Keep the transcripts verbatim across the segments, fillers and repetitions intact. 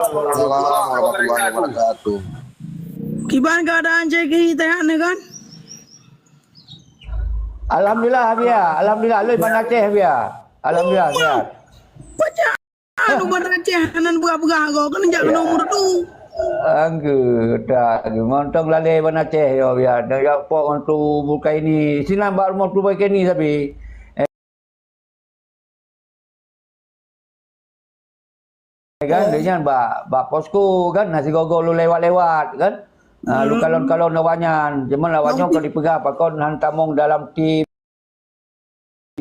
Waalaikumsalam warahmatullahi wabarakatuh. Kiban keuadaan Ceki, sehat neuh kan? Alhamdulillah, Abia. Alhamdulillah, lôn ban Aceh, Abia. Alhamdulillah, sehat. Pacak anu ban Aceh, nan beurah-beurah ko, kan jak keunoe umur tu. Angge, tak, angge. Ngontong lalé ban Aceh, ya, Abia. Dak jak pok ngon tu bukai ni. Sinan bak rumoh tu bukai ni, tapi. Kan, dia nyan bak, bak posko kan, na sigoe-goe lôn lewat-lewat kan. Ah, lôn kalon-kalon awak nyan. Cuma awak nyan kon dipeugah pakon han tamong dalam tim.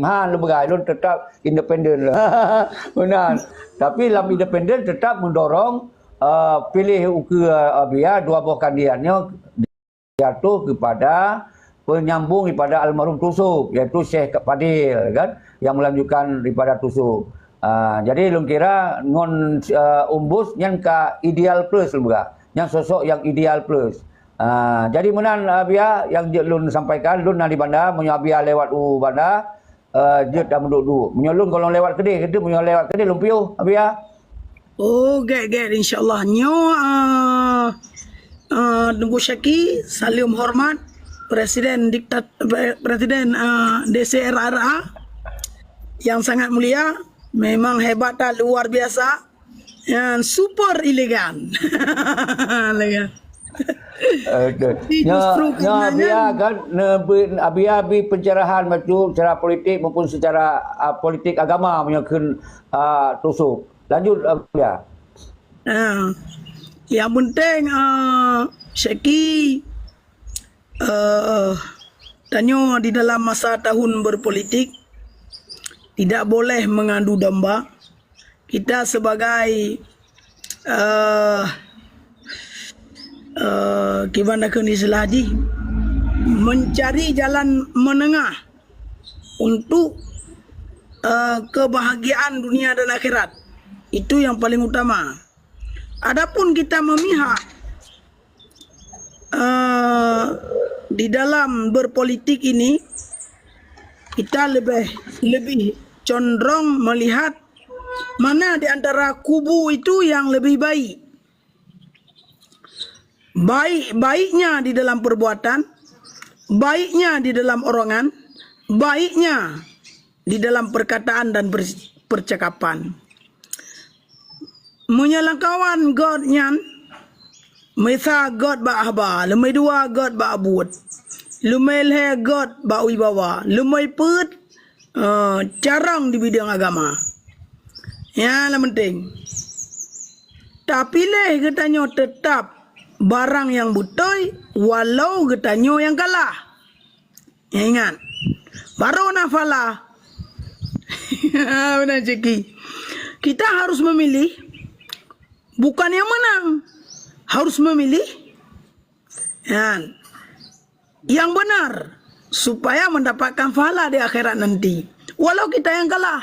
Han lôn peugah, lôn tetap independen lah. Benar. Tapi lam independen tetap mendorong, ah, pilih ukeue, ah, Abia dua boh kandidat nyoe jatuh kepada penyambung daripada almarhum Tusuk, iaitu Syekh Fadil, kan, yang melanjutkan daripada Tusuk. Ah, jadi lôn kira ngon, ah, Umbus nyan ka ideal plus lôn peugah. Nyan sosok yang ideal plus. Ah, jadi meunan, ah, Abia yang jeuet lôn sampaikan, lôn na di Banda, meunyoe Abia lewat u Banda, eh, jeuet dan meuduek-duek. Meunyoe lôn gohlom lewat keudeh, keudeh meunyoe lewat keudeh lôn piôh, Abia. Oh, gèt, gèt, insya Allah. Nyoe, eh, eh, Teungku Syaki, saleuem hormat, Presiden Diktat-, Pre-, Presiden, eh, D C R R A yang sangat mulia, memang hebat that, luar biasa. Nyan super elegan. Elegan. Okey. Tapi justru nyoe, nyoe karena Abia nyan kan, ne-, bi-, Abia bi pencerahan bacut secara politik maupun secara, ah, politik agama meunyoe kheun, ah, Tusuk. Lanjut, Abia. Ah, yang penting, ah, Syeki, eh, tanyoe di dalam masa tahun berpolitik tidak boleh mengadu domba. Kita sebagai, eh, eh, kiban dakun istilah jih, mencari jalan menengah untuk, eh, kebahagiaan dunia dan akhirat. Itu yang paling utama. Adapun kita memihak, eh, di dalam berpolitik ini, kita lebih, lebih condrong melihat mana di antara kubu itu yang lebih baik. Baik-baiknya di dalam perbuatan, baiknya di dalam orangan, baiknya di dalam perkataan dan per-, percakapan. Meunyoe lamkawan göt nyan, meusa göt bak haba, leumai dua göt bak buet, leumai lhèe göt bak wibawa, leumai peuet, eh, carông di bidang agama. Nyan nyang penting. Tapiléh geutanyoe teutap barang nyang beutôi, walau geutanyoe nyang kalah. Ingat, baru na fala. Beuna Syeki. Kita harus memilih, bukan yang menang. Harus memilih, kan, yang benar, supaya mendapatkan fala di akhirat nanti. Walau kita yang kalah.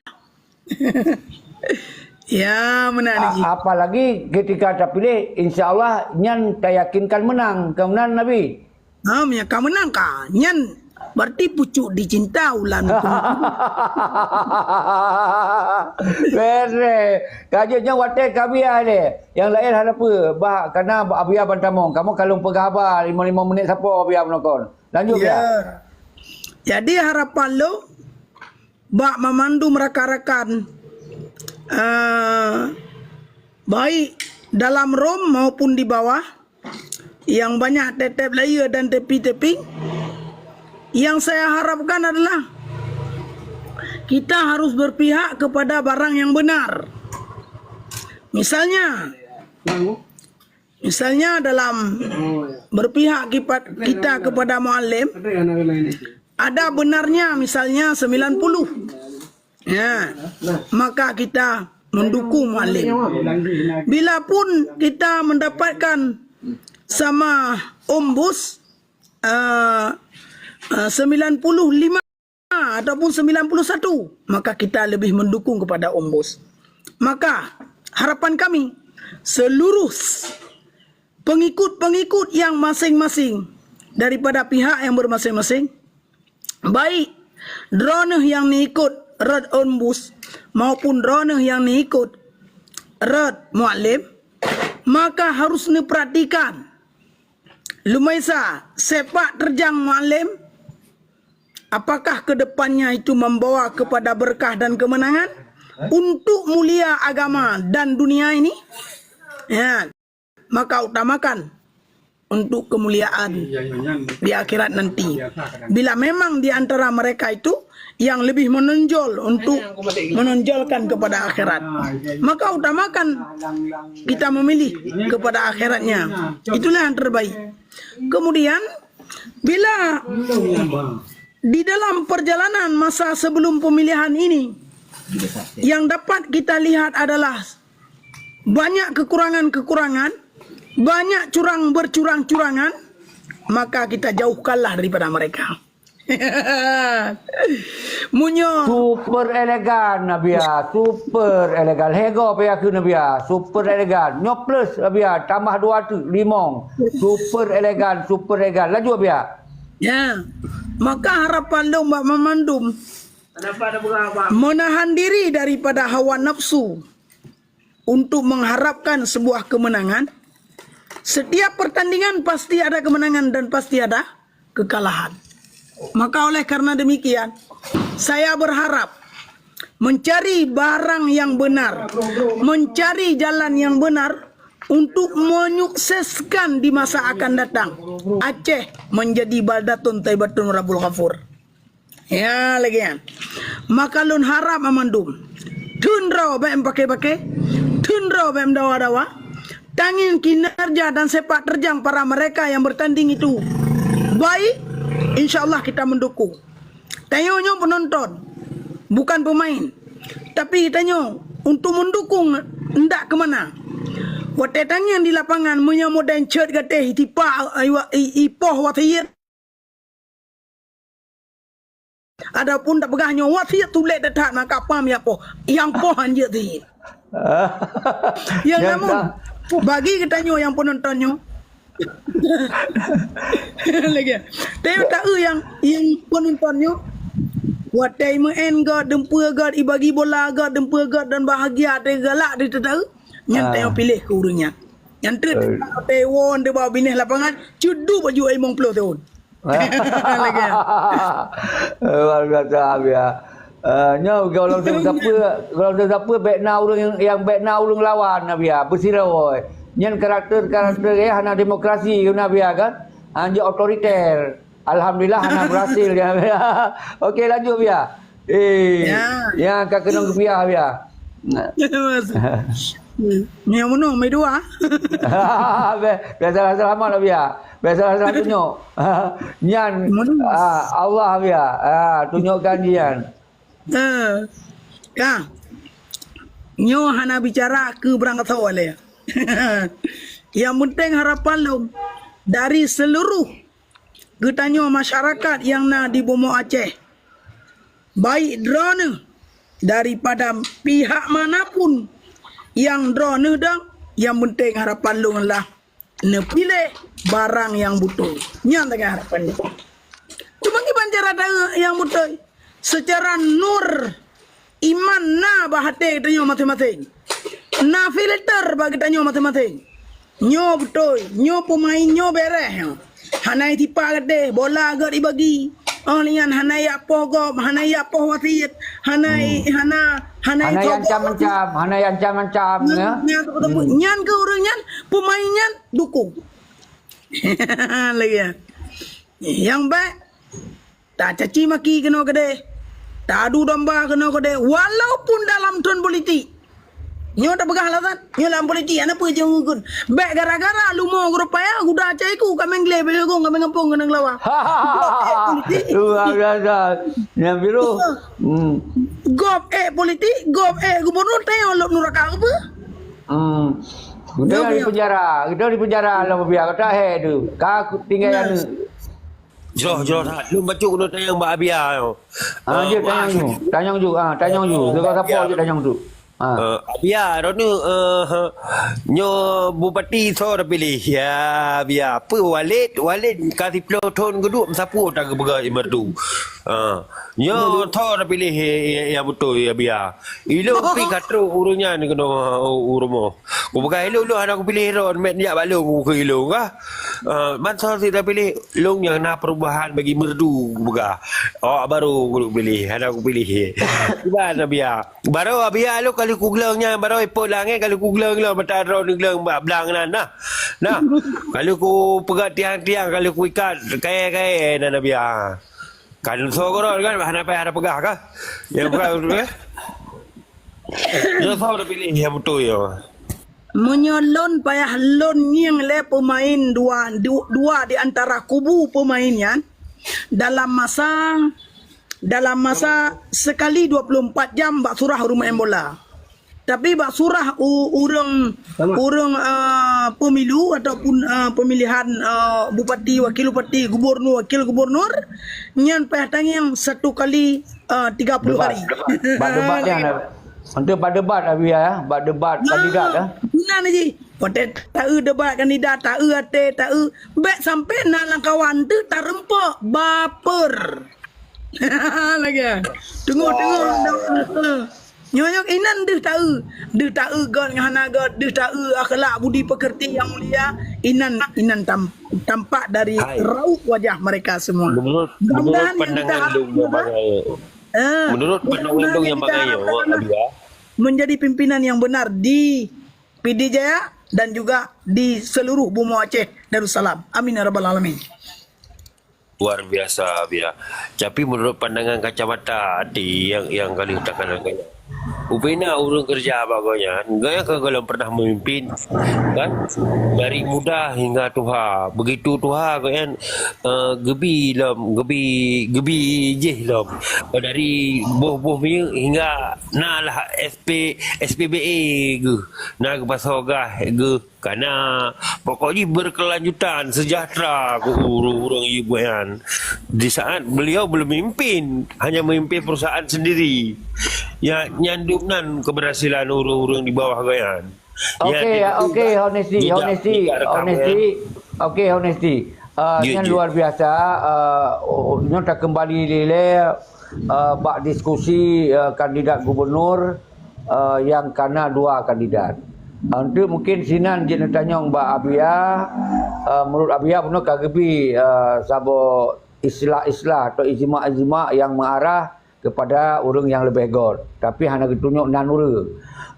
Ya, meunan. A-, apalagi ketika tapiléh, insya Allah nyan tayakinkan meunang. Ka meunan, Abi? Ha, meunyo ka meunang ka, nyan berarti pucuk dicinta ulan. Bere. Ka jeuet nyoe watèe ka Abia deh. Nyang laén hana peue. Bah, kana Abia ban tamong. Kamoe ka lôn peugah haba limong-limong minit sapo Abia meunokon. Lanjut, Abia. Ya. Jadi harapan lôn, bak mamandum rakan-rakan, eh, baik dalam room maupun di bawah, yang banyak tep-tep layie dan tepi-tepi, yang saya harapkan adalah kita harus berpihak kepada barang yang benar. Misalnya, Misalnya dalam berpihak kipat-, kita kepada muallim, ada benarnya misalnya sembilan puluh. Ya, maka kita mendukung muallim. Bila pun kita mendapatkan sama Umbus, eh, eh, sembilan puluh lima ataupun sembilan puluh satu, maka kita lebih mendukung kepada Umbus. Maka, harapan kami, seluruh s-, pengikut-pengikut yang masing-masing daripada pihak yang bermasing-masing, baik droeneuh nyang neuikot rot Umbus maupun droeneuh nyang neuikot rot muallim, Maka harus neuperhatikan, Lumaisa, sepak terjang Mualem, apakah ke depannya itu membawa kepada berkah dan kemenangan untuk mulia agama dan dunia ini? Ya, maka utamakan untuk kemuliaan di akhirat nanti. Bila memang di antara mereka itu yang lebih menonjol untuk menonjolkan kepada akhirat, maka utamakan kita memilih kepada akhiratnya. Itulah yang terbaik. Kemudian, bila di dalam perjalanan masa sebelum pemilihan ini, yang dapat kita lihat adalah banyak kekurangan-kekurangan, banyak curang bercurang-curangan, maka kita jauhkanlah daripada mereka. Munyo. Super elegan, Nabia. Super elegan. Hego payah keu Nabia. Super elegan. Nyo plus, Nabia. Tambah dua tu, limong. Super elegan, super elegan. Laju, Nabia. Ya. Maka harapan lôn bak mamandum menahan diri daripada hawa nafsu untuk mengharapkan sebuah kemenangan. Setiap pertandingan pasti ada kemenangan dan pasti ada kekalahan. Maka oleh karena demikian, saya berharap mencari barang yang benar, mencari jalan yang benar untuk menyukseskan di masa akan datang Aceh menjadi baldatun thaibatun rabbun ghafur. Ya, lagèe nyan. Maka lôn harap mamandum, theun droe bèk meupaké-paké, theun droe bèk meudawa-dawa. Tangieng kinerja dan sepak terjang para mereka yang bertanding itu baik, insya Allah kita mendukung. Tanyoe nyoe penonton, bukan pemain. Tapi tanyoe untuk mendukung ndak kemana. Watèe tangieng di lapangan, meunyoe modern cot gatéh, itipa, i-, i-, ipoh wasiet, Adapun tapeugah nyoe wasiet tuléh that-that maka pam ya poh. Nyang poh hanjeuet sihé. Ya, namun, bagi geutanyoe nyang penonton nyoe. Lagèe. Tapi taeu nyang, nyang penonton nyoe, watèe meu'en gèt, dumpeue gèt, ibagi bola gèt, dumpeue gèt dan bahagia, teugalak di teuta. Nyan tanyoe piléh keu ureueng nyan. Nyan teuk teuka watèe woe teuba binéh lapangan, ceudu baju limong ploh thôn. Lagèe. Luar biasa, Abiya. Eh, nyoe gohlom sapeue, gohlom sapeue bèk na ureueng nyang, nyang bèk na ureueng lawan, Abiya. Beusiroe. Nyan karakter-karakter, eh, hana demokrasi, Abiya, kan? Hanjeuet otoriter. Alhamdulillah, hana berhasil, ya. Oke, lanjut, Abiya. Eh, ya, ka keunong geupiah, Abiya. Nyang meunoe, meudoa. Bèk, bèk salah-salah mat, Abiya. Biasalah satu nyoe. Nyan, ah, Allah, ya. Ah, tunjukkan nyan. Eh, ka. Nyoe hana bicara keu beurangkasoe lé. Nyang penting harapan lôn dari seluruh geutanyoe masyarakat nyang na di bumoe Aceh. Baik droeneuh daripada pihak manapun nyang droeneuh dong, nyang penting harapan lôn lah neupiléh barang nyang beutôi. Nyan lagèe harapan lôn. Cuma kiban cara taeu nyang beutôi. Seucara nur iman na bak até geutanyoe maséng-maséng. Na filter bak geutanyoe maséng-maséng. Nyoe beutôi, nyoe peumain, nyoe bèrèh. Hana itipa gatéh, bola gèt ibagi. Oh, nyan hana jak poh gob, hana jak poh wasiet, hana, hana, hana, hana jak ancam-ancam, hana jak ancam-ancam, ya. Nyan, nyan, nyan keuh ureueng nyan, peumain nyan dukung. Lagèe nyan. Nyang bèk tacaci maki keunoe keudeh, taadu domba keunoe keudeh, walaupun dalam thôn politik. Nyoe tapeugah alasan, nyoe lam politik, hana peue jeuet ngon. Bèk gara-gara lumoe gurupaya, guda cai ku, kaméng glé bèk gong, kaméng gampông keunong lawa. Luar biasa. Nyang biru. Hmm. Gob ék politik, gob ék gubernur, tayong lop nuraka apa? Hmm. Kita di penjara, kita di penjara lah, biar kata hai tu. Ka tinggal anu. Jroh, jroh that. Lôn bacut keunoe tanyong bak Abiya nyoe. Ah, jeuet tanyong ju. Tanyong ju, ah, tanyong ju. Deungon sapo jeuet tanyong ju. Ah. Eh, Abiya, droeneuh, eh, nyoe bupati soe tapiléh? Ya, Abiya. Peue Walid? Walid ka siploh thôn geuduek meusapeue ta geupeugah imeurdu. Ha. Nyoe tho tapiléh nyang beutôi, ya Bia. Ilôn pi ka trok ureuëng nyan keunoe u rumoh. Kupeugah ilôn, lôn hana kupiléh droe, met jak bak lôn keu ilôn kah. Ha, bansa sit tapiléh, lôn nyang na perubahan bagi merdu kupeugah. Awak baru kupiléh, hana kupiléh. Kiban, Bia. Baroe Abia lôn ka lheueh kugleueng nyan, baroe ipot langét ka lheueh kugleueng lom mata droe neugleueng bak blang nan nah. Nah, ka lheueh kupeugah tiang-tiang, ka lheueh kuikat kayèe-kayèe nan Abia. Kan soe keudroe kan hana payah tapeugah kah? Nyang peugah beutôi, eh? Nyoe soe tapiléh nyang beutôi nyoe. Meunyoe lôn payah lôn ngieng lé peumain dua, du-, dua di antara kubu peumain nyan dalam masa Dalam masa sekali dua puluh empat jam bak surah ureuëng main bola. Tapi bak surah u-, ureuëng, ureuëng, eh, pemilu ataupun, eh, pemilihan, eh, bupati, wakil bupati, gubernur, wakil gubernur, nyan payah tangieng satu kali, eh, tiga puluh hari. Bak debat nyan, nanti bak debat Abia, ya, bak debat kandidat, ya. Guna ni ji. Watèe taeu debat kandidat, taeu até, taeu, bèk sampai na lam kawan tu tareumpok, baper. Lagèe. Teungoh-teungoh. Nyoe nyoe inan deuh taeu. Deuh taeu göt ngon hana göt, deuh taeu akhlak budi pekerti yang mulia. Inan, inan tam-, tampak dari raut wajah mereka semua. Menurut, menurut pandangan lu yang bangai. Menurut pandangan lu yang bangai, menjadi pimpinan yang benar di P D Jaya dan juga di seluruh bumoe Aceh Darussalam. Amin ya rabbal alamin. Luar biasa, Bia. Tapi menurut pandangan kacamata hati yang, yang kali tekankan, ubena ureuëng kerja bak gobnyan, gobnyan kan golom pernah memimpin, kan? Dari muda hingga tuha. Begitu tuha gobnyan, eh, gebi lom, gebi, gebi jih lom. Dari boh-boh minyeuk hingga na lah S P, S P B A geuh, na geupasoe gas geuh. Karena pokok jih berkelanjutan sejahtera keu ureuëng-ureuëng ibu nyan. Di saat beliau belum memimpin, hanya memimpin perusahaan sendiri. Ya, nyan dum nan keberhasilan ureuëng-ureuëng di bawah gobnyan. Oke, oke, honesty, honesty, honesty. Oke, honesty. Eh, nyan luar biasa. Eh, oh, nyoe takembali lilé, eh, bak diskusi, eh, kandidat gubernur, eh, yang kana dua kandidat. Eh, untuk mungkin sinan jeuet neutanyong bak Abia, eh, menurut Abia bunoe ka geubi, eh, saboh istilah-istilah atau ijma-ijma yang mengarah kepada ureuëng nyang leubeh göt, tapi hana geutunyok nan ureuëng.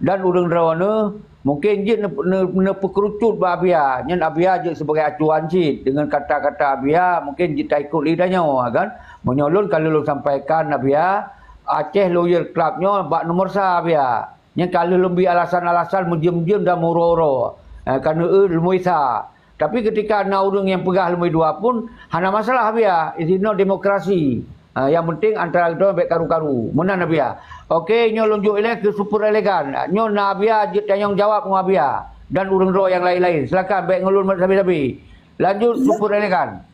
Dan ureuëng droeneuh mungkin jeuet ne-, ne-, neupeukerucut bak Abia, nyan Abia jeuet sibagai acuan cit. Deungon kata-kata Abia, mungkin jeuet taikot lé tanyoe, kan? Meunyoe lôn ka lôn sampaikan Abia, Aceh Lawyer Club nyoe bak nomor sa Abia. Nyan ka lheueh lôn bi alasan-alasan meujeuem-jeuem dan meuro-uro. Eh, ka neueu lôn sa. Tapi ketika na ureuëng nyang peugah leumboi dua pun, hana masalah Abia. It's not demokrasi. Ha, yang penting antara kita bèk karu-karu. Meunan Abia. Oke, nyoe lôn jok ilèe keu Super Elegan. Nyoe na Abia jeuet tanyong jawab ngon Abia dan ureuëng droe nyang laén-laén. Silakan, bèk ngon lôn sabe-sabe. Lanjut, Super Elegan.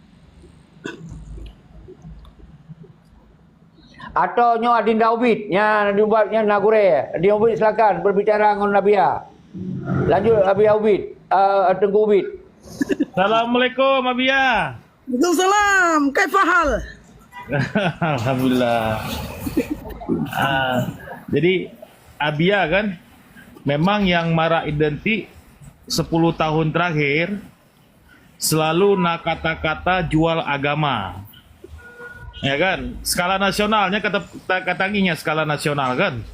Atau nyoe Adinda Ubit, nyan Adinda Ubit nyan na gurèe. Adinda Ubit, silakan berbicara ngon Abia. Lanjut Abia Ubit, eh, Teungku Ubit. Assalamualaikum Abia. Waalaikumsalam. Kaifa hal? Alhamdulillah. Ah, jadi Abia kan memang yang marak identik sepuluh tahun terakhir selalu na kata-kata jual agama. Ya kan? Skala nasionalnya kata, kata, kata nginya skala nasional kan.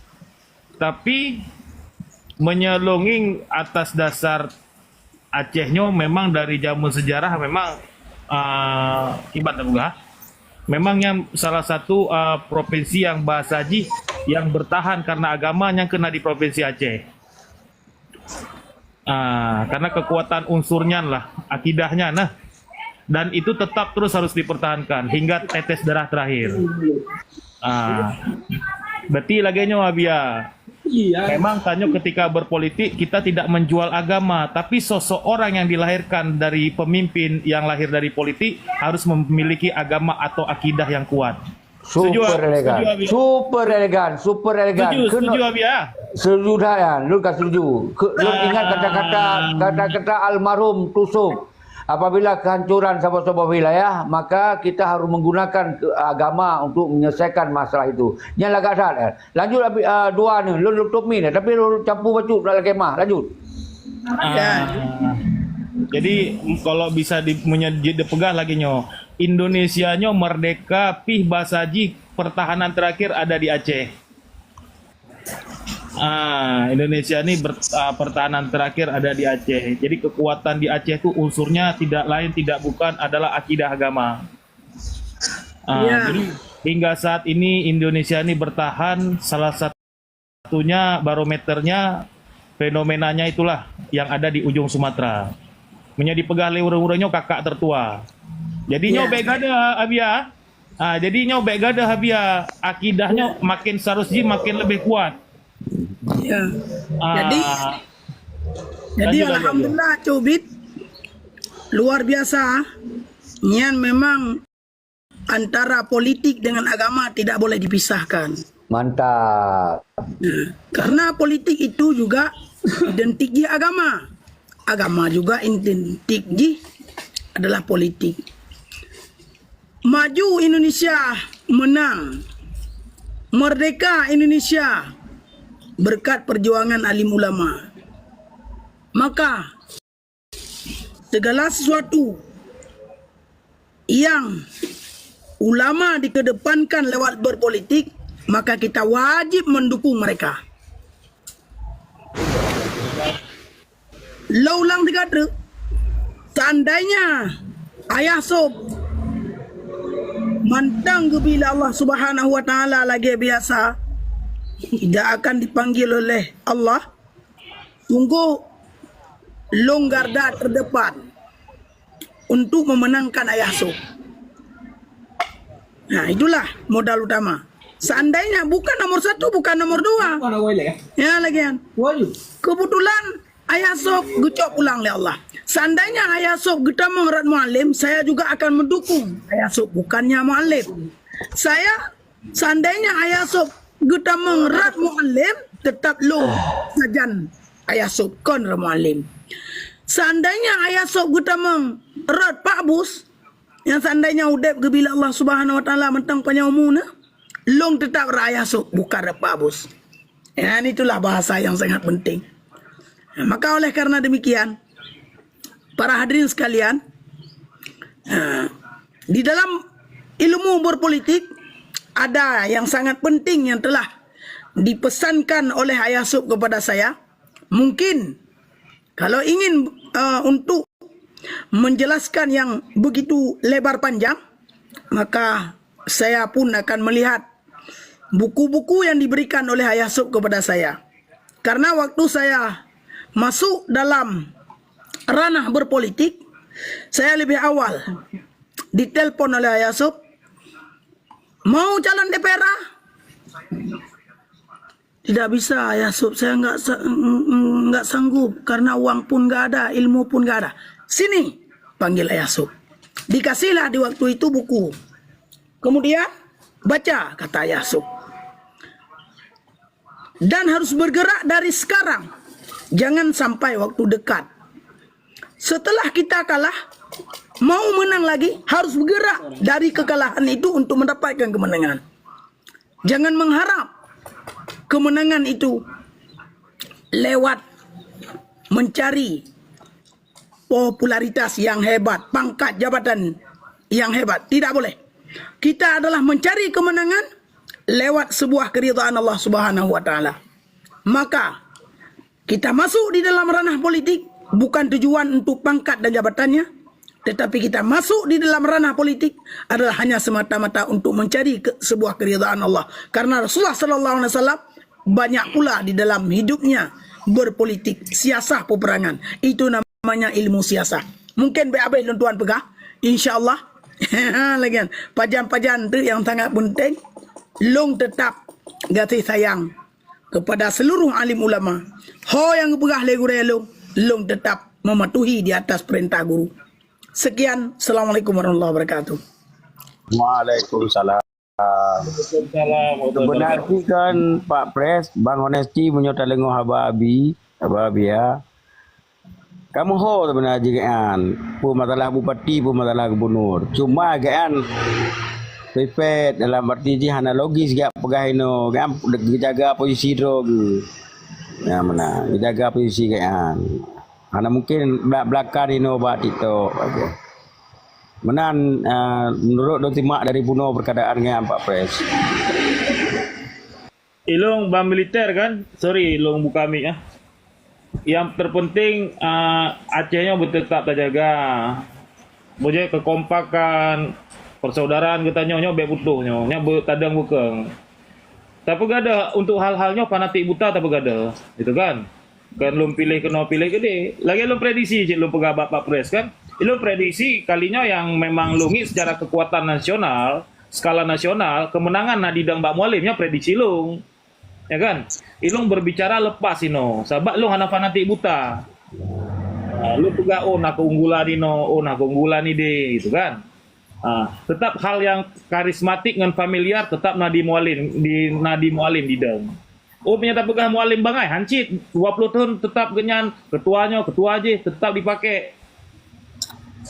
Tapi menyelonging atas dasar Aceh nyoe memang dari zaman sejarah memang, ah, iban tapeugah. Memang yang salah satu, ah, provinsi yang bahasa jih yang bertahan karena agama yang kena di provinsi Aceh. Ah, karena kekuatan unsurnya lah, akidahnya nah. Dan itu tetap terus harus dipertahankan hingga tetes darah terakhir. Ah, berarti lagèe nyoe Abia. Iya. Memang tanyoe ketika berpolitik kita tidak menjual agama, tapi sosok orang yang dilahirkan dari pemimpin yang lahir dari politik harus memiliki agama atau akidah yang kuat. Setuju, Super elegan. Setuju, Abi. Super elegan, super elegan. Setuju, setuju, Abi, ya? Setuju dah, ya. Lôn ka setuju. Ke, lôn ingat kata-kata, kata-kata almarhum Tusuk. Apabila kehancuran saboh-saboh wilayah, maka kita harus menggunakan ke-, agama untuk menyelesaikan masalah itu. Nyan lagak that, eh. Lanjut, Abi, ah, dua ni, lôn, lôn tutup mi dah, tapi lôn campur bacut nak lagèe mah. Lanjut. Ah, jadi kalau bisa di, meunyo di, dipeugah lagèe nyoe, Indonesia nyoe merdeka pih basa jih pertahanan terakhir ada di Aceh. Ah, Indonesia ni ber, ah, pertahanan terakhir ada di Aceh. Jadi kekuatan di Aceh tu unsurnya tidak lain tidak bukan adalah akidah agama. Ah, Ya. Jadi hingga saat ini Indonesia ni bertahan, salah satunya barometernya, fenomenanya itulah yang ada di ujung Sumatera. Meunyo dipeugah lé ureueng-ureueng nyoe kakak tertua. Jadi nyoe Ya. bèk gadoh, Abi, ya. Ah, jadi nyoe bèk gadoh, Abi, ya. Akidah nyoe makin seharus jih makin lebih kuat. Ya. Ah, Jadi, jadi lanjut, lanjut, lanjut. Alhamdulillah, Cubit, luar biasa. Nyan memang antara politik dengan agama tidak boleh dipisahkan. Mantap. Karena politik itu juga identik jih agama. Agama juga identik jih adalah politik. Maju Indonesia menang. Merdeka Indonesia berkat perjuangan alim ulama. Maka segala sesuatu yang ulama dikedepankan lewat berpolitik, maka kita wajib mendukung mereka. Lôn ulang tiga treuk. Seandainya Ayah Sop mantong geubri lé Allah Subhanahu wa Taala lagèe biasa, tidak akan dipanggil oleh Allah. Sungguh lôn garda terdepan untuk memenangkan Ayah Sop. Nah, itulah modal utama. Seandainya bukan nomor satu, bukan nomor dua. Ya, lagian. Kebetulan Ayah Sop geucok pulang lé Allah. Seandainya Ayah Sop geutamong rot mualem, saya juga akan mendukung Ayah Sop, bukannya mualem. Saya, seandainya Ayah Sop geutamong rot mualem, tetap lôn sajan Ayah Sop kon rot mualem. Seandainya Ayah Sop geutamong rot Pak Bus, nyang seandainya udeb geubri lé Allah Subhanahu wa Taala mantong panyang umu na, lôn tetap rot Ayah Sop, bukan rot Pak Bus. Dan itulah bahasa yang sangat penting. Maka oleh karena demikian, para hadirin sekalian, eh, di dalam ilmu berpolitik ada yang sangat penting yang telah dipesankan oleh Ayah Sop kepada saya. Mungkin kalau ingin, eh, untuk menjelaskan yang begitu lebar panjang, maka saya pun akan melihat buku-buku yang diberikan oleh Ayah Sop kepada saya. Karena waktu saya masuk dalam ranah berpolitik, saya lebih awal ditelepon oleh Ayah Sop, "Mau calon D P R A?" "Tidak bisa, Ayah Sop, saya nggak sa- nggak sanggup karena uang pun nggak ada, ilmu pun nggak ada." "Sini," panggil Ayah Sop. Dikasihlah di waktu itu buku. Kemudian, "Baca," kata Ayah Sop. "Dan harus bergerak dari sekarang. Jangan sampai waktu dekat. Setelah kita kalah, mau menang lagi, harus bergerak dari kekalahan itu untuk mendapatkan kemenangan. Jangan mengharap kemenangan itu lewat mencari popularitas yang hebat, pangkat jabatan yang hebat. Tidak boleh. Kita adalah mencari kemenangan lewat sebuah keridhaan Allah Subhanahu wa Taala. Maka, kita masuk di dalam ranah politik bukan tujuan untuk pangkat dan jabatannya, tetapi kita masuk di dalam ranah politik adalah hanya semata-mata untuk mencari ke, sebuah keridhaan Allah. Karena Rasulullah sallallahu alaihi wasallam banyak pula di dalam hidupnya berpolitik, siasah peperangan. Itu namanya ilmu siasah. Mungkin bèk habéh lôn tuan peugah, insya-Allah. Lagian, pajan-pajan tu yang sangat penting, lôn tetap gaséh sayang kepada seluruh alim ulama. Ho nyang geupeugah lé gurèe lôn, lôn tetap mematuhi di atas perintah guru. Sekian, Assalamualaikum warahmatullahi wabarakatuh. Waalaikumsalam. Waalaikumsalam warahmatullahi Sebenarnya kan Pak Pres, Bang Honesty meunyoe taleungoh haba Abi, haba Abi ya. Kamoe ho sebenarnya jih geuan. Peue masalah bupati, peue masalah gubernur. Cuma geuan pepet dalam arti jih hana logis geupeugah inoe. Geuan geujaga posisi droe geuh. Ya, meunan. Geujaga posisi geuan. Hana mungkin belak-belakan inoe bak TikTok aja. Meunan, ah, menurut lôn simak dari bunoe perkataan geuan Pak Pres. Ilong ban militer kan? Sorry, ilong buka mic ah. Yang terpenting, ah, Aceh nyoe beutetap tajaga. Bujek kekompakan, persaudaraan geutanyoe nyoe bek butuh nyoe, nyoe beutadang bukeng. Tapi gadoh untuk hal-hal nyoe fanatik buta tapi gadoh, gitu kan? Kan lôn piléh keunoe piléh keudeh. Lagèe lôn prediksi cit lôn peugah bak Pak Pres kan. Lôn prediksi kali nyoe yang memang lôn ngieng secara kekuatan nasional, skala nasional, kemenangan na didang bak Mualem nyoe prediksi lôn. Ya kan? Ilong berbicara lepas inoe, sabab lôn hana fanatik buta. Ha, lôn peugah, oh na keunggulan inoe, oh na keunggulan ideh, gitu kan? Ha, tetap hal yang karismatik ngon familiar tetap na di Mualem, di, na di Mualem didang. Oh, meunyoe tapeugah Mualem bangai, hancit. Dua puluh tahun tetap geuhnyan, ketua nyoe, ketua jih, tetap dipakai.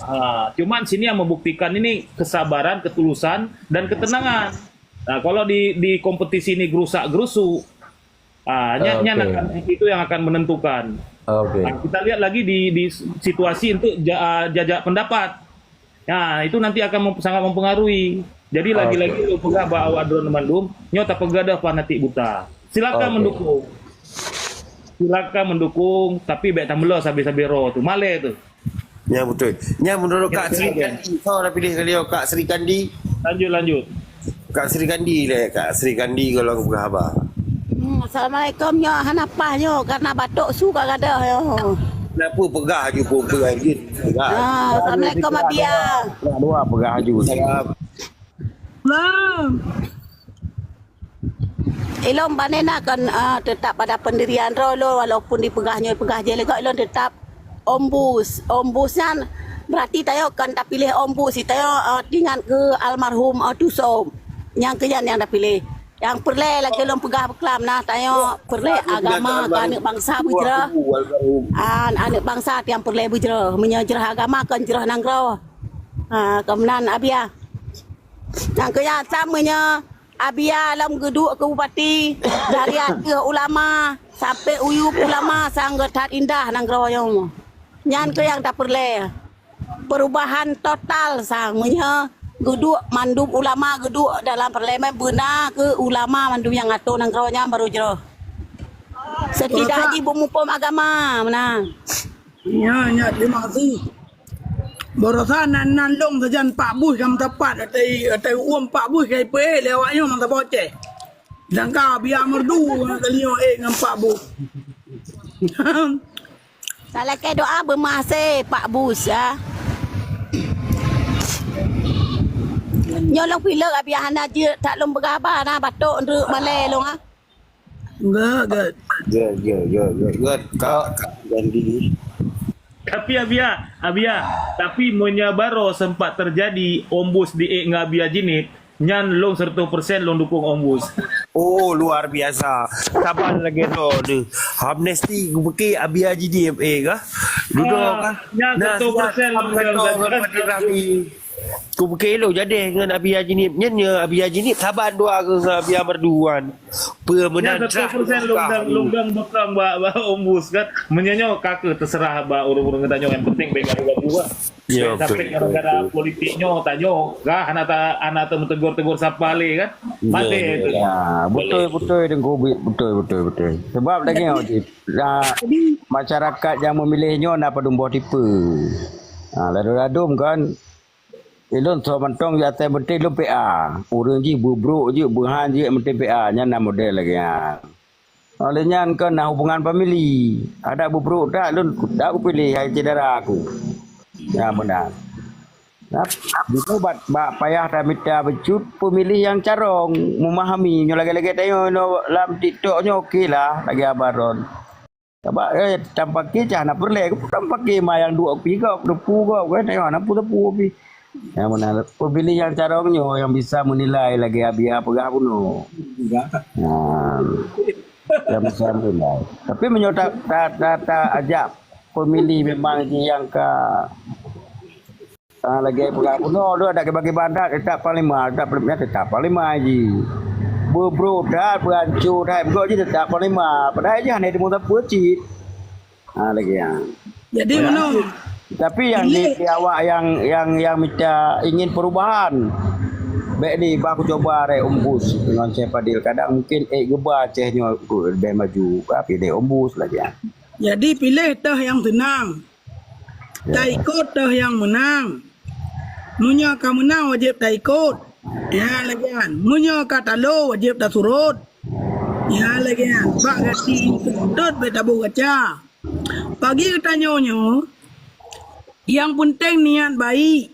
Ha, cuman sini yang membuktikan ini kesabaran, ketulusan, dan ketenangan. Nah, kalau di, di kompetisi ini gerusak-gerusu, ah, nyan, nyan Oke. akan, itu yang akan menentukan. Oke. Nah, kita lihat lagi di, di situasi untuk ja-, jajak pendapat. Nah, itu nanti akan mem-, sangat mempengaruhi. Jadi, lagi-lagi Oke. lôn peugah bak awak droeneuh mandum, nyoe tapeugah dah fanatik buta. Silakan Oke. mendukung. Silakan mendukung, tapi bèk tameulô sabé-sabé ro tu. Malèe tu. Nyan beutôi. Nyan menurut Kak Sri Kandi, soe dah pilih kali nyoe, Kak Sri Kandi? Lanjut, lanjut. Kak Sri Kandi lé, Kak Sri Kandi kalau aku peugah haba. Hmm, assalamualaikum nyoe, hana paih nyoe, karena batuk su ka gadoh nyoe. Kenapa peugah aju pun peugah aju? Peugah. Ah, assalamualaikum, Abia. Nak dua peugah aju. Salam. Salam. Ilôn bak nena kon, eh, tetap pada pendirian droe lôn, walaupun dipeugah nyoe peugah jih lé gob, ilôn tetap Om Bus. Om Bus nyan berarti tanyoe kon tapiléh Om Bus, tanyoe, eh, teuingat keu almarhum, eh, Tusom. Nyang keu nyan nyang tapiléh. Nyang peureulèe lagèe lôn peugah beuklam na, tanyoe peureulèe agama keu aneuk bansa beujroh. Ah, aneuk bansa nyang peureulèe beujroh. Meunyoe jroh agama kon jroh nanggroe. Ha, keu meunan Abia. Nyang keu nyan asam meunyoe Abia lom geuduek keu bupati, dari ateueh ulama sampai u yup ulama sang geuh that indah nanggroe nyoe. Nyan keuh nyang tapeureulèe. Perubahan total sang meunyoe geuduek mandum ulama geuduek dalam parlemen beuna keu ulama mandum nyang atur nanggroe nyan baru jroh. Setidak jih beumuphom agama meunan. Nya, nya, terima kasih. Barosa nan, nan lôn sajan Pak Bus nyang meusapat, atai, atai uem Pak Bus ka ipeuék lé awak nyoe mantong boceh. Sangka Abia Merdu kali nyoe ék ngon Pak Bus. Talakèe doa beumeuhasé Pak Bus, ya. Nyoe lôn pilek Abia hana jeuet that lôn peugah haba na batok ndreuk malèe lôn, ah. Enggak, enggak. Ya, ya, ya, ya, ya. Kak, Kak Gandhi. Tapi Abia, Abia, tapi meunyoe baroe sempat terjadi Om Bus diék ngon Abia Jinit, nyan lôn seratus persen lôn dukung Om Bus. Oh, luar biasa. Saban lagèe droe tu. Amnesti kupike Abia Jinit ék kah? Dudoe kah? Nyan seratus persen lôn dukung. Kupike lôn jadi ngon Abia Jinit. Nyan nyoe Abia Jinit saban dua ngon Abia Merdu nyan. Peue meunan seratus persen lôn dang, lôn dang beutang bak, bak Om Bus kan. Meunyoe nyoe ka keuh teuseurah bak ureueng-ureueng geutanyoe, nyang penting bèk garu-garu lah. Ya, betul, betul, betul. Sampai gara-gara politik nyoe tanyoe kah hana ta, hana teumeutegur-tegur sapa lé kan. Ya, betul, betul, Teungku, betul, betul, betul. Sebab lagèe nyoe cit, masyarakat nyang memilih nyoe na padum boh tipe. Ha, ladôm-ladôm kan. Ilôn soe mantong nyang asai meuntri lôn P A. Ureueng jih beubrok jeuet, beuhan jeuet meuntri P A. Nyan na model lagèe nyan. Óh lheueh nyan kon na hubungan famili. Adak beubrok that lôn, dak kupiléh hai syedara aku. Nyan meunan. Nah, jinoe bak, bak payah tamita bacut pemilih nyang carông, memahami. Nyoe lagèe-lagèe tanyoe inoe lam TikTok nyoe oke lah, lagèe Abah Ron. Sabab, eh, tampake cah na peureulèe, tampake ma nyang duek pih gob, teupeue gob, kan, eh, na peue teupeue pih. Nyang meunan, pemilih nyang carông nyoe nyang bisa menilai lagèe Abia peugah bunoe. Nah, nyang bisa menilai. Tapi meunyoe ta, ta, ta, ta ajak Pemilih memang ji nyang ka, ah, lagèe peugah bunoe tu, adak keu bagi bandat, tetap panglima, tetap panglima, tetap panglima ji. Beubroe that, beuancô that, beugok ji tetap panglima. Padahai ji hana teumeusapeue cit. Ha, lagèe nyan. Jadi, ya, meunoe. Tapi nyang di, di awak nyang, nyang, nyang mita ingin perubahan. Bèk di, bah kucuba ré Ombus ngon Syekh Fadil. Kadang mungkin ék geuba Aceh nyoe, uh, leubèh maju. Tapi deh Ombus lagèe nyan. Jadi, piléh teuh nyang seunang. Ya. Taikot teuh nyang meunang. Meunyoe ka meunang, wajéb taikot. Ya, lagèe nyan. Meunyoe ka talo, wajéb tasurot. Ya, lagèe nyan. Bak gaki intu dot bèk taboh gaca. Bagi geutanyoe nyoe, nyang peunteng niat baik.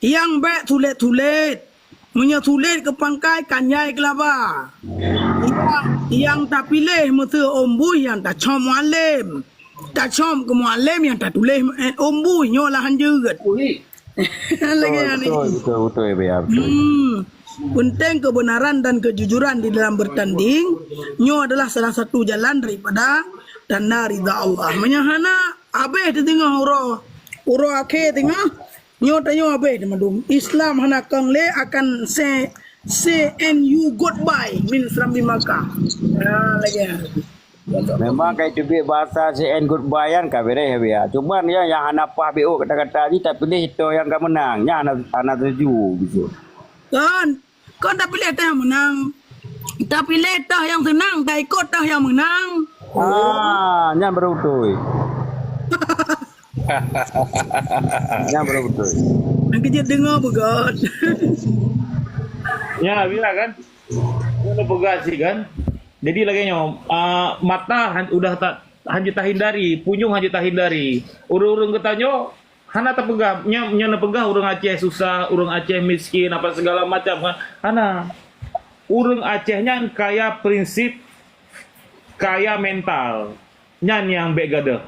Nyang bèk sulet-sulet. Meunyoe sulet keu pangkai, kan jai keu laba. Nyang, nyang tapiléh meuseu Ombus nyang tacom mualem. Tacom keu mualem nyang tatuléh, eh, Ombus nyoe lahan jeuet. Lagèe nyan. Betul, betul, betul, ya, betul. Hmm. Penting kebenaran dan kejujuran di dalam bertanding. Nyoe adalah salah satu jalan daripada tanda ridha Allah. Meunyoe hana, habéh teudeungoe uroe, uroe akhé teungoh. Nyoe tanyoe habéh teumandum. Islam hana kong lé akan say, say and you goodbye min Serambi Makkah. Ha, lagèe nyan. Memang kai teubiet bahasa say and goodbye nyan ka beureh, ya. Cuman ya, nyang hana paih B O kata-kata jih, tapi deh toh nyang ka meunang. Nyan hana, hana setuju gitu. Kan, kan tapiléh toh nyang meunang. Tapiléh toh nyang seunang, taikot toh nyang meunang. Ah, nyan baru beutôi. Nyan baru beutôi. Nyang keu jeuet deungoe beugöt. Ya, bila kan? Nyoe peugah cit kan. Jadi lagèe nyoe, ah, mata han-, udah ta-, hanjeuet tahindari, punyueng hanjeuet tahindari. Ureueng-ureueng geutanyoe hana tapeugah, nyoe, nyoe neupeugah ureueng Aceh susah, ureueng Aceh miskin, apa segala macam, ha-, hana. Ureueng Aceh nyan kaya prinsip, kaya mental. Nyan nyang bèk gadôh.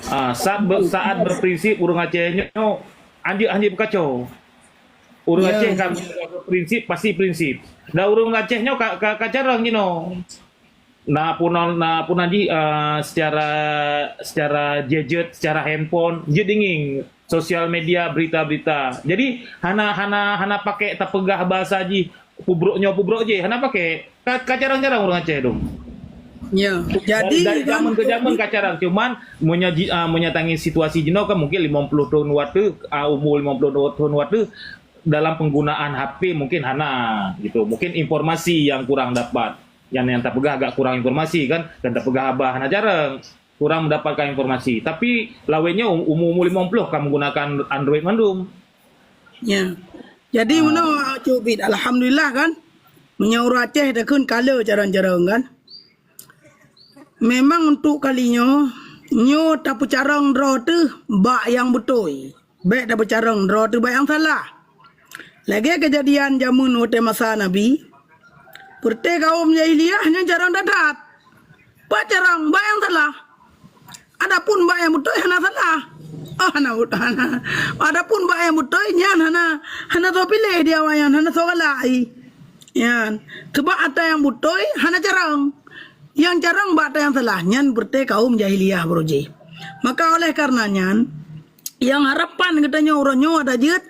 Ah, saat ber-, saat berprinsip ureueng Aceh nyoe hanjeuet, hanjeuet beukacau. Ureueng Aceh kan prinsip, pasti prinsip. Dan ureueng Aceh nyoe ka, ka, ka carông jinoe. Na pun, na pun jih, ah, secara, secara gadget, secara handphone, jeuet dingin, sosial media, berita-berita. Jadi, hana, hana, hana pakai tapeugah bahasa jih, pubrok nyoe, pubrok jih, hana pakai. Ka, ka carông-carông ureueng Aceh dong. Ya, jadi dari, dari zaman ke zaman ka carông. Cuman, meunyoe ji-, ah, meunyoe tangieng situasi jinoe kan mungkin limong ploh thôn watèe, ah, umur limong ploh thôn watèe, dalam penggunaan H P mungkin hana, gitu. Mungkin informasi yang kurang dapat. Yang, yang tapeugah agak kurang informasi kan, dan tapeugah haba hana carông. Kurang mendapatkan informasi. Tapi, lawennya um-, umur-umur limong ploh ka menggunakan Android mandum. Ya. Jadi, ah, meunoe, Cubit, alhamdulillah kan. Meunyoe ureueng Aceh takheun ka le carông-carông kan. Memang untuk kali nyoe, nyoe tapeucarông droe teuh bak nyang beutôi. Bèk tapeucarông droe teuh bak nyang salah. Lagèe keujadian jameun watèe masa Nabi, peureté kaum jahiliyah nyan carông that-that. Bak carông, bak nyang salah. Adapun bak nyang beutôi hana salah. Oh, hana, hana. Adapun bak nyang beutôi nyan hana, hana soe piléh di awaknyan, hana soe galak i. Nyan. Sebab ata nyang beutôi hana carông. Nyang carông bak ata nyang salah. Nyan peureté kaum jahiliyah baroe jih. Maka oleh karena nyan, nyang harapan geutanyoe uroe nyoe adak jeuet,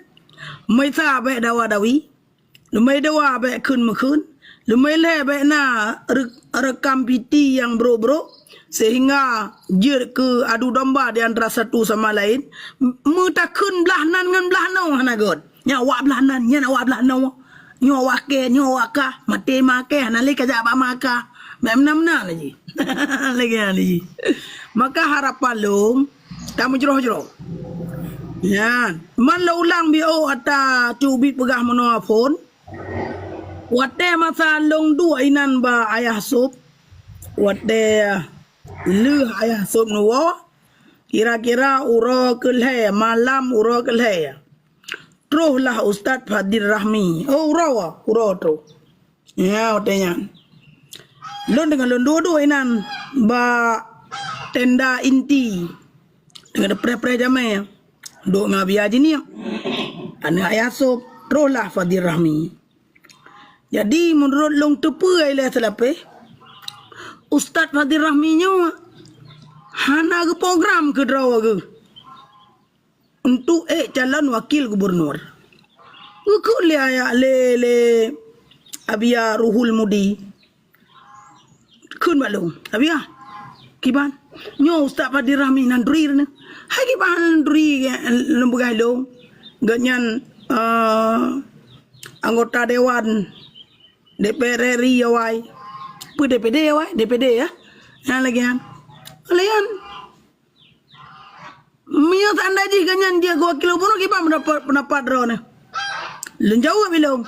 meuseu bèk dawa-dawi, leumèe dua bèk kheun meukheun, leumèe lhèe bèk na re-, reukam piti nyang brok-brok, sehingga jeuet keu adu domba di antara satu sama lain, m-, meutakheun blah nan ngon blah noe hana göt. Nyan awak blah nan, nyan awak blah noe. Nyoe awak kèe, nyoe awak kah, maté ma kèe, hana lé kajak bak ma kah. Bèk meunan-meunan lagèe. Lagèe nyan lagèe. Maka harapan lôn, tameujroh-jroh. Nyan, man lôn ulang biôh ata Cubit peugah meunoe phôn. Watèe masa lôn duek inan bak Ayah Sop, watèe lheueh Ayah Sop neuwoe, kira-kira uroe keulhèe, malam uroe keulhèe, troh lah Ustaz Fadil Rahmi. Oh, uroe, uroe troh. Ya, watèe nyan. Lôn deungon lôn duek-duek inan bak tenda inti. Deungon preh-preh jamèe. Duek ngon Abi Haji Niek. Aneuk Ayah Sop, troh lah Fadil Rahmi. Jadi, meunurot lôn teupeue ilèe seulapeh, Ustaz Fadil Rahmi nyoe Hana geuprogram keu droe geuh untuk ék calon wakil gubernur. Geukheun lé ayah lé, lé Abia Ruhul Mudi. Kheun bak lôn, "Abia, kiban? Nyoe Ustaz Fadil Rahmi nan duri nyoe." "Hai kiban nan duri lôn peugah lôn. Gobnyan, eh, anggota dewan D P R RI awai." "Peue D P D awai?" "D P D ya." Nyan lagèe nyan. Lagèe nyan. Meunyoe seandai jih gobnyan jeuet keu wakil gubernur, kiban pendapat, pendapat droeneuh? Lôn jaweueb ilôn.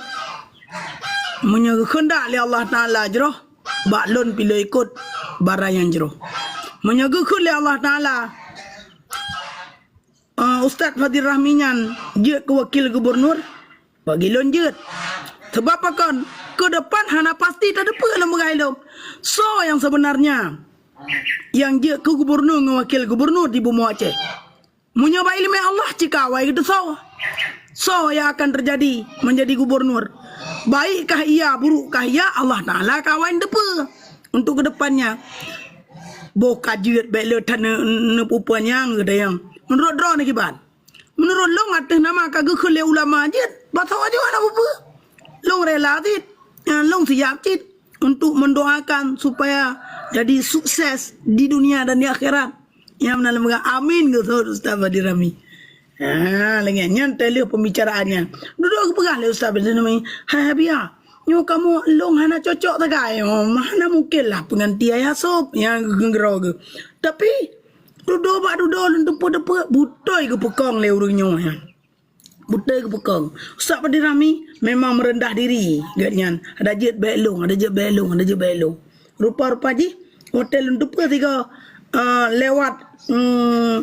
Meunyoe geukheundak lé Allah Taala jroh, bak lôn pih lôn ikot barang nyang jroh. Meunyoe geukheun lé Allah Taala, eh, Ustaz Fadil Rahmi nyan jeuet keu wakil gubernur, bagi lôn jeuet. Sebab pakon? Keu depan hana pasti tateupeue lôn peugah ilôn. Soe nyang sebenarnya nyang jeuet keu gubernur ngon wakil gubernur di bumoe Aceh? Meunyoe bak ileumèe Allah, cit ka awai geuteusoe soe nyang akan teujadi meujadi gubernur. Baik kah ia, buruk kah ia, Allah Taala ka awai neuteupeue untuk keudepannya. Boh ka jeuet bèk le that neu-, neupeupeue nyang geutanyong. Meunurot droeneuh kiban? Meunurot lôn, ateueh nama ka geukheun lé ulama jeuet, bak saboh jih hana peue-peue. Lôn rela cit, nyan lôn siap cit untuk mendoakan supaya jadi sukses di dunia dan di akhirat. Nyang meunan lôn peugah, "Amin," geuseuôt Ustaz Fadil Rahmi. Ha, lagèe nyan teuh lheueh pembicaraan nyan. Dudoe geupeugah lé Ustaz Fadil Rahmi, "Hai Abia, nyoe kamoe lôn hana cocok sagai, oh, hana mungken lah pengganti Ayah Sop nyang geugeurok geuh." Tapi dudoe bak dudoe lôn teupeue-teupeue, beutôi geupeukong lé ureueng nyoe nyan. Beutôi geupeukong. Ustaz Fadil Rahmi memang meureundah diri gobnyan. Adak jeuet bèk lôn, adak jeuet bèk lôn, adak jeuet bèk lôn. Rupa-rupa jih, watèe lôn teupeue sigoe, eh, lewat, mm,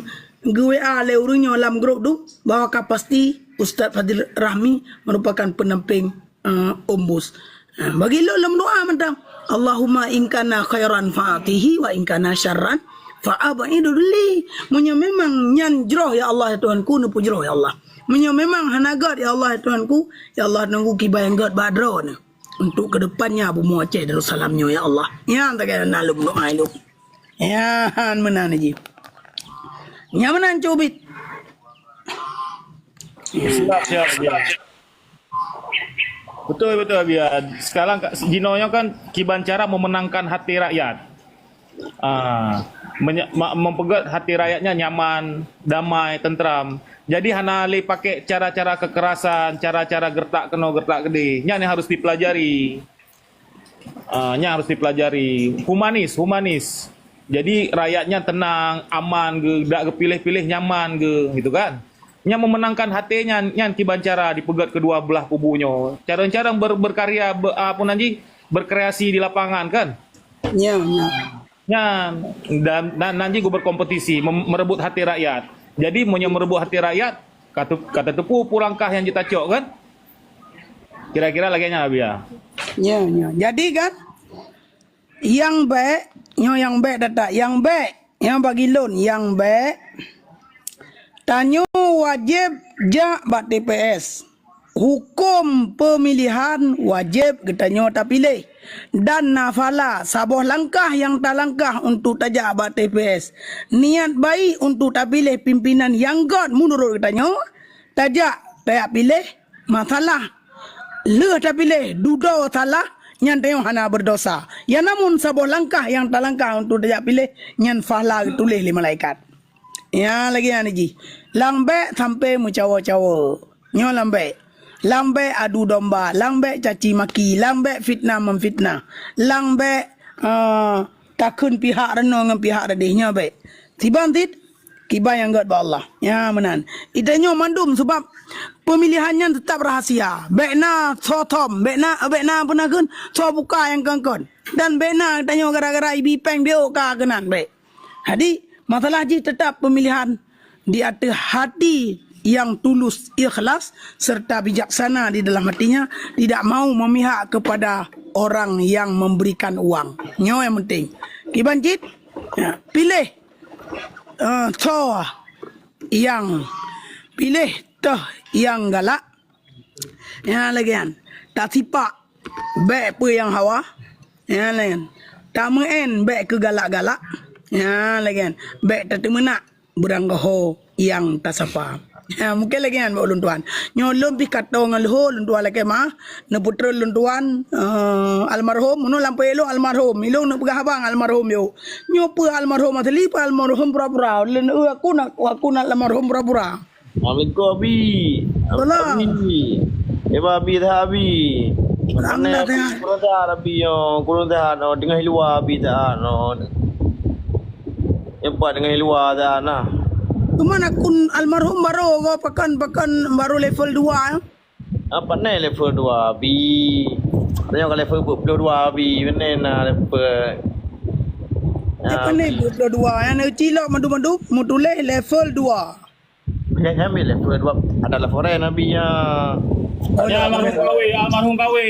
geu-W A lé ureueng nyoe lam grup tu, bahwa ka pasti Ustaz Fadil Rahmi merupakan pendamping eh, Ombus. Eh, bagi lôn lôn meudoa mantong, "Allahumma in kana khairan fa'atihi wa in kana syarran fa'ab'idhu li." Meunyoe memang nyan jroh, ya Allah, ya Tuhanku, neupeujroh, ya Allah. Meunyoe memang hana gèt, ya Allah, ya Tuhanku, ya Allah, Tuhanku, kiban nyang gèt bak droeneuh untuk keudepannya bumoe Aceh Darussalam nyoe, ya Allah. Nyan tagai na lôn meudoa ilôn. Nyan meunan jih. Nyan meunan cubit. Siap, siap, siap. Betul, betul, Abia. Sekarang ka- jinoe nyoe kan kiban cara memenangkan hati rakyat. Ah, menya- ma- mempeugèt hati rakyatnya nyaman, damai, tentram. Jadi hana lé pakai cara-cara kekerasan, cara-cara gertak keunoe gertak keudéh. Nyan yang harus dipelajari. Ah, nyan harus dipelajari. Humanis, humanis. Jadi rakyatnya tenang, aman geuh, dak geupiléh-piléh nyaman geuh, gitu kan. Nyang memenangkan hati nyan, nyan kiban cara dipeugèt kedua belah kubu nyoe. Cara-cara ber, berkarya, ber, apa nan jih? Berkreasi di lapangan kan? Nyan, nyan. Nyan, dan, dan nan jih geuh berkompetisi, mem- merebut hati rakyat. Jadi meunyoe merebut hati rakyat, ka teu- ka tateupeue peue langkah nyang jitacok kan? Kira-kira lagèe nyan Abia. Nyan, nyan. Jadi kan, nyang bèk, nyoe nyang bèk that-that, nyang bèk, nyang bagi lôn, nyang bèk, tanyoe wajéb jak bak T P S. Huköm peumilihan wajéb geutanyoe tapiléh. Dan na phala saboh langkah nyang talangkah untuk tajak bak T P S. Niat baik untuk tapiléh pimpinan nyang gèt meunurot geutanyoe, tajak tajak piléh masalah. Lheueh tapiléh dudoe salah, nyan tanyoe hana beureudosa. Ya namun saboh langkah nyang talangkah untuk tajak piléh, nyan phala geutuléh lé malaikat. Ya lagèe nyan jih. Lam bèk sampoe meucawo-cawo. Nyoe lam bèk. Lam bèk adu domba, lam bèk caci maki, lam bèk fitnah memfitnah. Lam bèk, eh, takheun pihak reunoe ngon pihak reudéh, nyoe bèk. Siban cit, kiban nyang gèt bak Allah. Nyan meunan. Geutanyoe mandum, sebab peumilihan nyan teutap rahasia. Bèk na soe thom, bèk na, bèk na peue nakheun soe buka nyang kon-kon. Dan bèk na geutanyoe gara-gara ibi péng biôk ka keunan, bèk. Jadi, masalah jih teutap peumilihan di ateueh hati nyang tulus, ikhlas, serta bijaksana di dalam hatinya, tidak mau memihak kepada orang yang memberikan uang. Nyoe nyang penting. Kiban cit, ya, piléh, eh, soe nyang, piléh teuh nyang galak. Ya, lagèe nyan. Tasipak bèk peue nyang hawa. Ya, laén. Tameu'en bèk keu galak-galak. Ya, lagèe nyan. Bèk tateumeunak beuranggoho nyang tasapa. Ha, mungken lagèe nyan bak ulôn tuan. Nyoe lôn pih ka toe ngon leuho lôn tuan lakèe meu'ah, neupeutrön lôn tuan, eh, almarhum, meunoe lam payah ilôn almarhum, ilôn neuk peugah haba ngon almarhum yôh. Nyoe peue almarhum asli, peue almarhum pura-pura. Lôn, eh, aku nak, aku nak almarhum pura-pura. Assalamualaikum, Abi. Salam. Abi. Eh, Abi, dah, Abi. Alhamdulillah, sehat. Kurang sehat, Abi, yo. Kurang sehat, no. Teungoh luwa, Abi, sehat, no. Nyoe pat teungoh luwa, sehat, nah. Cuman akun almarhum baru, ko, pakan, pakan baru level dua, ya. Apa ni level dua, Abi? Tanya ke level dua puluh dua, Abi. Mana na level? Apa ni dua puluh dua? Yang nak cilok madu-madu, mau tulis level dua. Jangan ambil level dua. Ada level lain, Abi, ya. Oh, ya, almarhum kawe, almarhum kawe.